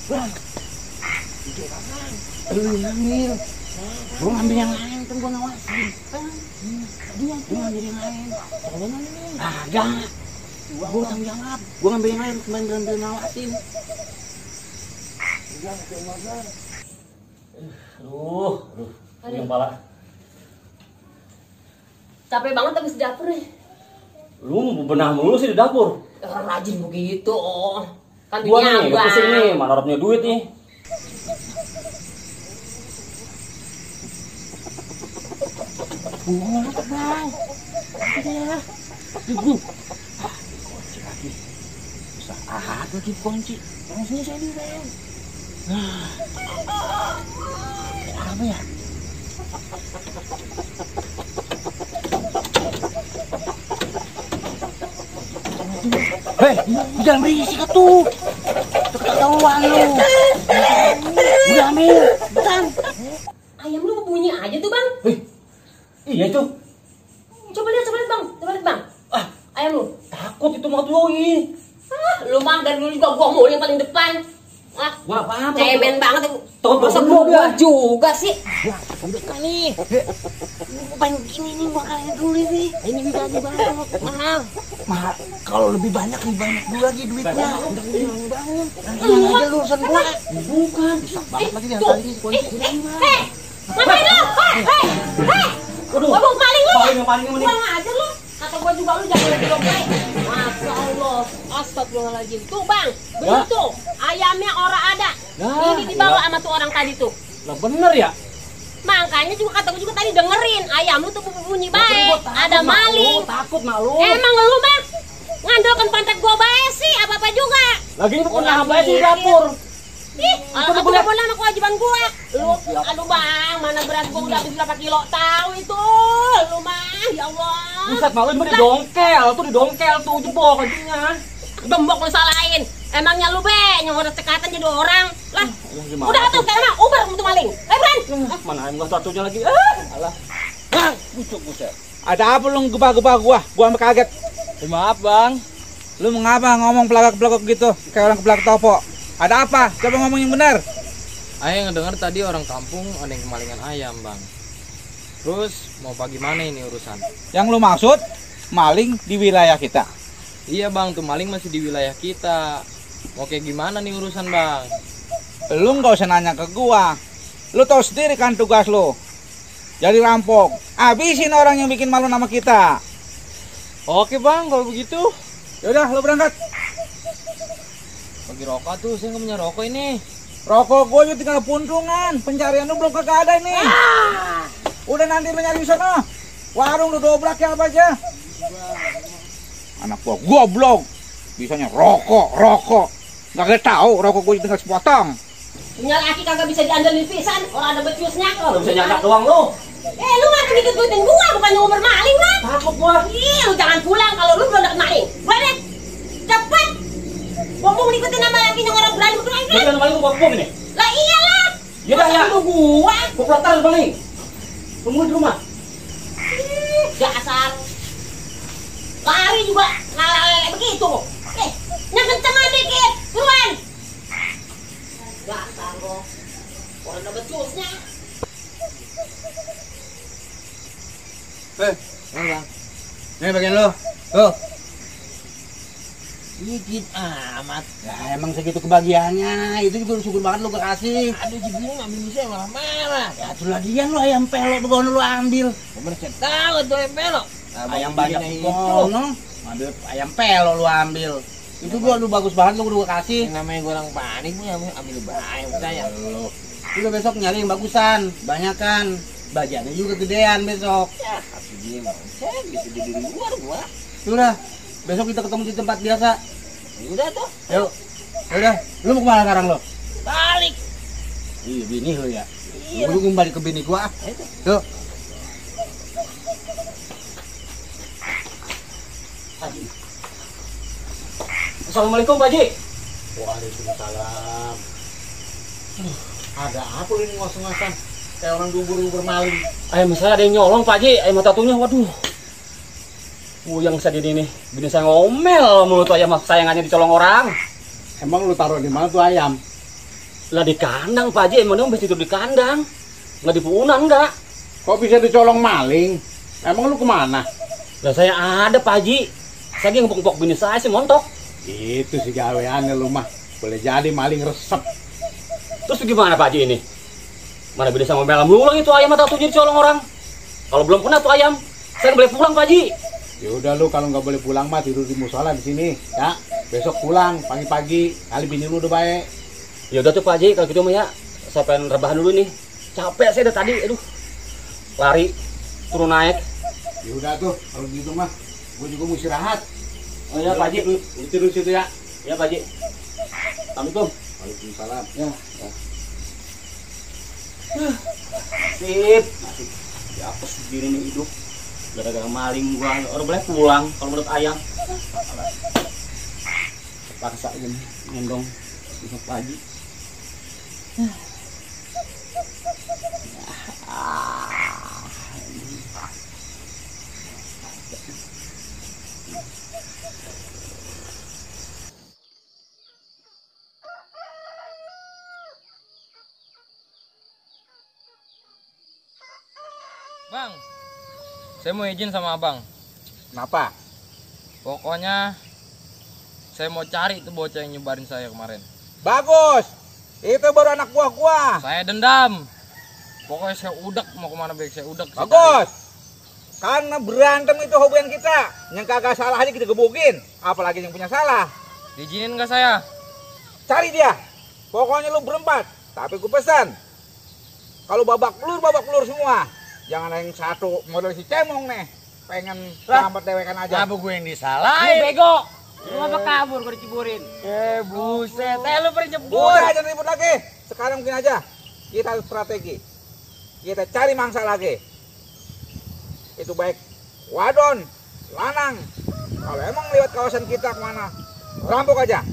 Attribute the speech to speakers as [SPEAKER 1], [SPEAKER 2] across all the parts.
[SPEAKER 1] Bang. Lu ngambil. Gua ngambil yang lain kan gua ngawasin. Dia ngambil yang lain. Agak. Gua tanggung jawab. Gua ngambil yang lain kemarin ngawasin.
[SPEAKER 2] Aduh, yang pala.
[SPEAKER 3] Capek banget habis di dapur nih.
[SPEAKER 2] Lu bebenah mulu sih di dapur.
[SPEAKER 3] Rajin begitu. Kan
[SPEAKER 2] Gua nih,
[SPEAKER 3] Bang.
[SPEAKER 2] pusing nih, mana punya duit nih.
[SPEAKER 1] Bunga apa bang? Udah. Ibu. Kunci lagi. Saat lagi kunci. Langsung saya di bang. Nah. Apa ya? Hei, jangan berisik tuh. Ketahuan lu. Udah ambil, Bang.
[SPEAKER 3] Ayam lu bunyi aja tuh, Bang.
[SPEAKER 2] Iya itu.
[SPEAKER 3] Coba lihat, Bang. Bang. Ayam lu.
[SPEAKER 2] Takut itu mah tuh ini.
[SPEAKER 3] Lu mah dari dulu juga gua mulu yang paling depan.
[SPEAKER 2] Gua apa?
[SPEAKER 3] Cemen banget.
[SPEAKER 2] Masa
[SPEAKER 3] gua juga sih.
[SPEAKER 1] Ya, udah kali. Pengen gini nih makannya dulu nih. Ini bisa dibantu. Mahal. Kalau lebih banyak dulu lagi duitnya. Udah bangun. Nanti aja lu urusan gua. Bukan. Susah banget lagi yang tadi kunci.
[SPEAKER 3] Ngapain lu? Hei.
[SPEAKER 2] Waduh.
[SPEAKER 3] Gua mau maling lu.
[SPEAKER 2] Paling ini.
[SPEAKER 3] Kurang aja lu. Kata gua juga lu jangan lagi dompet. Masya Allah. Astagfirullahaladzim. Tuh, Bang. Begitu. Ayamnya orang ada. Ini dibawa sama tuh orang tadi tuh.
[SPEAKER 2] Lah bener ya?
[SPEAKER 3] Makanya juga kata gue juga tadi dengerin ayam lu tuh bunyi baik, ada maling.
[SPEAKER 2] Takut malu.
[SPEAKER 3] Emang lu mah ngandalkan pantat gua baik sih, apa-apa juga.
[SPEAKER 2] Lagi itu pernah baik di dapur.
[SPEAKER 3] Ih, aku boleh anak kewajiban gua. Lu, aduh Bang, mana beras gua udah habis berapa kilo tahu itu. Lu mah, ya Allah.
[SPEAKER 2] Buset malu ini didongkel tuh jebol kakinya.
[SPEAKER 3] Gembok lu salahin. Emangnya lu be nyuruh cekatan jadi orang. Lah,
[SPEAKER 2] gimana
[SPEAKER 3] udah tuh kayak mah ubar untuk maling. Bran.
[SPEAKER 2] Mana ayam gua satunya lagi. Alah.
[SPEAKER 1] Bang, buset. Ada apa lu gebah-gebah gua? Gua sampai kaget.
[SPEAKER 4] Maaf bang.
[SPEAKER 1] Lu mengapa ngomong pelagak-pelagak gitu? Kayak orang keblak topo. Ada apa? Coba ngomong yang benar.
[SPEAKER 4] Ayah ngedengar tadi orang kampung ada yang kemalingan ayam bang. Terus mau bagaimana ini urusan?
[SPEAKER 1] Yang lu maksud maling di wilayah kita?
[SPEAKER 4] Iya bang, tuh maling masih di wilayah kita. Mau kayak gimana nih urusan bang?
[SPEAKER 1] Lu nggak usah nanya ke gua. Lu tahu sendiri kan tugas lu. Jadi rampok. Habisin orang yang bikin malu nama kita.
[SPEAKER 4] Oke bang, kalau begitu.
[SPEAKER 1] Yaudah, lu berangkat.
[SPEAKER 4] Bagi rokok tuh, saya nggak punya rokok ini.
[SPEAKER 1] Rokok gua juga tinggal puntungan. Pencarian lu belum kagak ada nih. Udah nanti lu nyari di sana. Warung lu dobrak ya apa aja. Anak gua goblok. Bisanya rokok. Gak tahu rokok gua tinggal sepotong.
[SPEAKER 3] Punya laki kagak bisa diandelin pisan, orang ada becusnya.
[SPEAKER 2] Lu bisa nyandak doang lu.
[SPEAKER 3] Lu ngapa ngikut-ngikutin gua, bukannya umur maling lah.
[SPEAKER 2] Takut gua.
[SPEAKER 3] Ih, lu jangan pulang kalau lu belum dapet maling. Balik. Cepet. Ngomong ngikutin nama lakinya orang berani berani.
[SPEAKER 2] Jadi kan maling gua bom ini.
[SPEAKER 3] Lah iyalah.
[SPEAKER 2] Ya dah ya.
[SPEAKER 3] Gua
[SPEAKER 2] Pelotar maling. Tunggu di rumah.
[SPEAKER 3] dasar. Lari juga ngalah begitu. Yang kencengan dikit. Buruan. Dasar lo. Orang ada becusnya.
[SPEAKER 4] Bang.
[SPEAKER 1] Ini bagian lo. Tuh. Dikit amat. Ya emang segitu kebagiannya. Itu juga syukur banget lu kasih.
[SPEAKER 4] Aduh jebung ambil bisa malah marah.
[SPEAKER 1] Ya tuh lagian lu ayam pelok begono lu ambil.
[SPEAKER 4] Bener tahu tuh yang belok.
[SPEAKER 1] Ayam banyak begono. Ambil ayam pelok lu ambil. Itu gua lu bagus banget lu udah kasih.
[SPEAKER 4] Yang namanya gue orang panik nih ambil baik saya.
[SPEAKER 1] Lu udah besok nyari yang bagusan, banyakan. Bajannya juga gedean besok.
[SPEAKER 4] Ya, tapi dia mau saya bisa jadi di luar gua.
[SPEAKER 1] Udah, besok kita ketemu di tempat biasa.
[SPEAKER 4] Udah tuh.
[SPEAKER 1] Yuk. Udah, lu mau kemana sekarang lo?
[SPEAKER 4] Balik.
[SPEAKER 1] Iya, bini lu ya. Lu kembali ke bini gua. Yuk.
[SPEAKER 2] Assalamualaikum Pak Haji.
[SPEAKER 1] Waalaikumsalam. Ada apa ini ngos-ngosan? Kayak orang dubur maling.
[SPEAKER 2] Ayam saya ada yang nyolong Pak Haji, ayam tatunya waduh. Yang saya ini nih, bini saya ngomel mulut ayam sayangannya dicolong orang.
[SPEAKER 5] Emang lu taruh di mana tuh ayam?
[SPEAKER 2] Lah di kandang Pak Haji, emang dia tidur di kandang. Nggak di puunan enggak.
[SPEAKER 5] Kok bisa dicolong maling? Emang lu kemana?
[SPEAKER 2] Lah saya ada Pak Haji. Saya ngepok-pok bini saya sih montok.
[SPEAKER 5] Itu sih gaweannya lu mah. Boleh jadi maling resep.
[SPEAKER 2] Terus gimana Pak Haji ini? Mana bisa ngomel berulang itu ayam atau jadi colong orang? Kalau belum pernah tuh ayam, saya boleh pulang Pak Haji.
[SPEAKER 5] Ya udah lu kalau nggak boleh pulang mah tidur di musola di sini, ya. Besok pulang pagi-pagi, kali bini lu udah baik.
[SPEAKER 2] Ya udah tuh Pak Haji, kalau gitu mah ya, saya pengen rebahan dulu nih. Capek saya dari tadi, aduh. Lari, turun naik.
[SPEAKER 5] Ya udah tuh, kalau gitu mah, gua juga mau istirahat.
[SPEAKER 2] Oh ya Pak Haji,
[SPEAKER 5] Lu tidur situ ya.
[SPEAKER 2] ya Pak Haji. Assalamualaikum.
[SPEAKER 5] Waalaikumsalam.
[SPEAKER 2] Ya. Sip. Masih di apes begini nih hidup. Gara-gara maling gua, orang boleh pulang kalau menurut ayam. Paksa aja nih, ngendong besok pagi.
[SPEAKER 4] Bang, saya mau izin sama abang.
[SPEAKER 1] Kenapa?
[SPEAKER 4] Pokoknya saya mau cari tuh bocah yang nyebarin saya kemarin.
[SPEAKER 1] Bagus. Itu baru anak buah gua.
[SPEAKER 4] Saya dendam. Pokoknya saya udak, mau kemana baik saya udak. saya
[SPEAKER 1] Bagus. Karena berantem itu hobian kita. Yang kagak salah aja kita gebukin. Apalagi yang punya salah.
[SPEAKER 4] cari. Diizinin nggak saya?
[SPEAKER 1] Cari dia. Pokoknya lu berempat. Tapi gue pesan. Kalau babak pelur semua. Jangan ada yang satu model si cemong nih. Pengen selamat dewekan aja.
[SPEAKER 5] Apa gue yang
[SPEAKER 3] Lu
[SPEAKER 5] disalahin?
[SPEAKER 3] bego. Lu apa kabur gua diciburin?
[SPEAKER 5] Buset, lu pernah nyebur.
[SPEAKER 1] Udah jangan ribut lagi. Sekarang mungkin aja. Kita strategi. Kita cari mangsa lagi. Itu baik wadon, lanang. Kalau emang lewat kawasan kita kemana, rampok aja.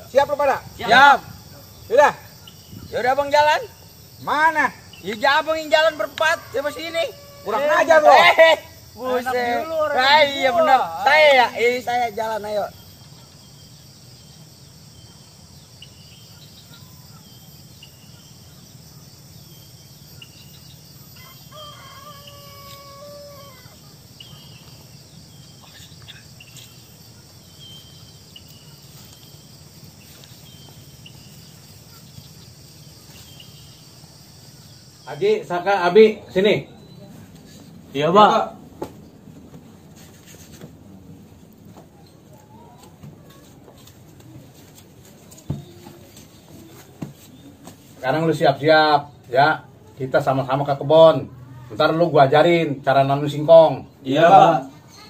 [SPEAKER 1] Siap lu pada?
[SPEAKER 5] Siap.
[SPEAKER 1] Sudah?
[SPEAKER 5] Yaudah bang jalan.
[SPEAKER 1] Mana?
[SPEAKER 5] Ya abang yang jalan berempat sama sini.
[SPEAKER 1] Kurang ajar lo.
[SPEAKER 5] Buset. Nah, iya benar. Saya ya, ini saya jalan ayo. Aji, Saka, Abi, sini.
[SPEAKER 2] Iya Pak.
[SPEAKER 5] Sekarang lu siap-siap, ya. Kita sama-sama ke kebun. Ntar lu gua ajarin cara nanam singkong.
[SPEAKER 2] Iya Pak.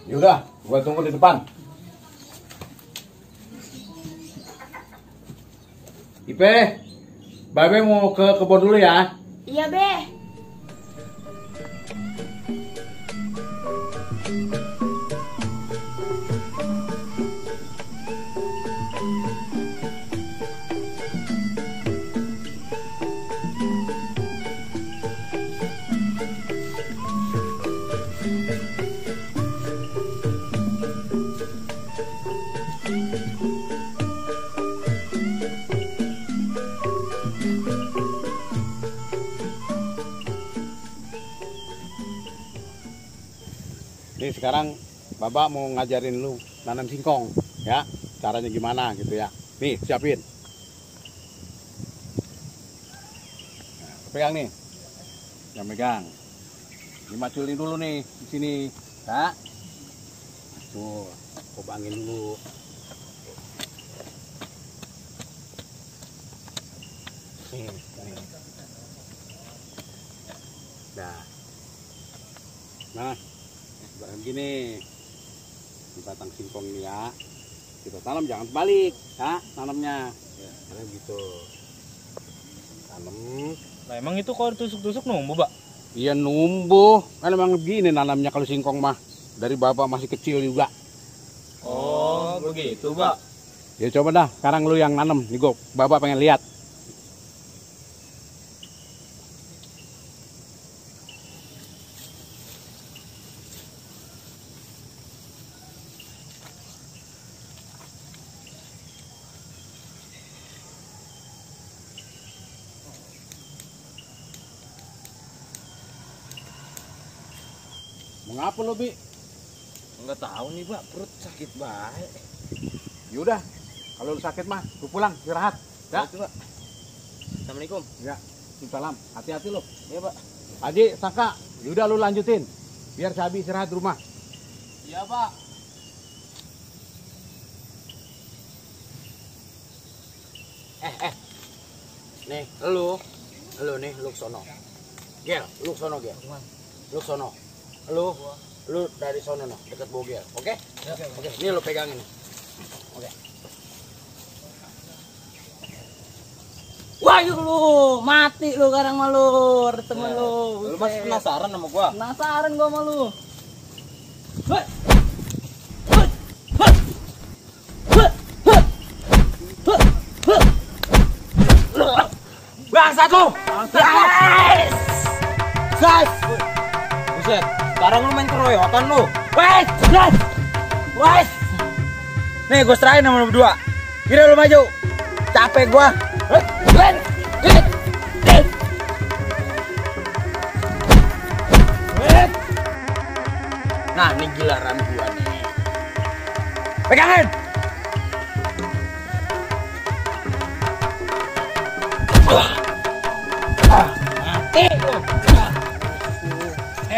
[SPEAKER 5] Yaudah, gua tunggu di depan. Ipe, Babe mau ke kebun dulu ya.
[SPEAKER 3] Iya, Be.
[SPEAKER 5] Nih sekarang Bapak mau ngajarin lu nanam singkong, ya. Caranya gimana gitu ya. Nih, siapin. Nah, pegang nih. Yang megang. Dimaculin dulu nih di sini, ya. Tuh, kobangin dulu. Nih. Nah, barang gini, di batang singkong ini ya, kita tanam jangan balik, ya, tanamnya, ya, gitu, tanam.
[SPEAKER 4] Nah emang itu kalau tusuk-tusuk numbuh Pak?
[SPEAKER 5] Iya numbuh, kan emang begini nanamnya kalau singkong mah, dari bapak masih kecil juga.
[SPEAKER 4] Oh begitu Pak.
[SPEAKER 5] Ya coba dah, sekarang lu yang nanam, nih gua, bapak pengen lihat. Kenapa lu, Bi?
[SPEAKER 4] Enggak tahu nih, Pak. Perut sakit banget.
[SPEAKER 5] Yaudah, kalau lu sakit mah, lu pulang, istirahat. Ya?
[SPEAKER 4] Itu, Pak. Assalamualaikum.
[SPEAKER 5] Ya, salam. Hati-hati lu.
[SPEAKER 4] Iya, Pak.
[SPEAKER 5] Haji, Saka, yaudah lu lanjutin. Biar Sabi istirahat di rumah.
[SPEAKER 4] Iya, Pak. Nih, lu nih, lu sono. Gel, lu sono, Gel. Lu sono. Lu dari sono noh, dekat Bogel. Oke? Oke. Ini lu pegangin. Oke.
[SPEAKER 2] Wah, lu mati lu sekarang mah lu, temen lu.
[SPEAKER 4] Lu masih penasaran sama gua?
[SPEAKER 2] Penasaran gua sama lu. Bangsat lu. Guys.
[SPEAKER 4] Buset, sekarang lu main keroyokan lu.
[SPEAKER 2] Wes. Nih gue serahin sama lu berdua. Kira lu maju. Capek gua. Nah, ini giliran gua nih. Pegangin. Mati.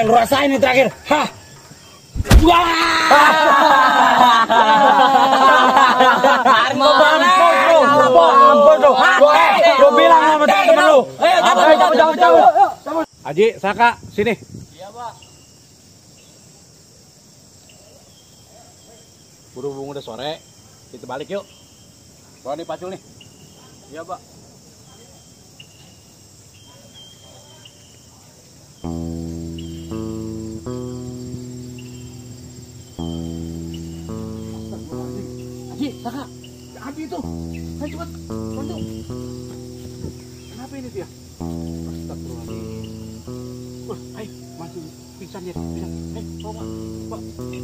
[SPEAKER 2] Lu rasain nih terakhir. Hah. Gue bilang sama temen lu.
[SPEAKER 5] Haji, Saka, sini.
[SPEAKER 4] Iya, Pak.
[SPEAKER 5] Berhubung udah sore, kita balik yuk. Bawa nih pacul nih.
[SPEAKER 4] Iya, Pak.
[SPEAKER 5] Haji, Saka, Haji itu. Ayo cepat, bantu. Kenapa ini dia? Astagfirullahaladzim. Wah, ayo, maju. Pingsan dia, pingsan. Bawa, bawa. Sini.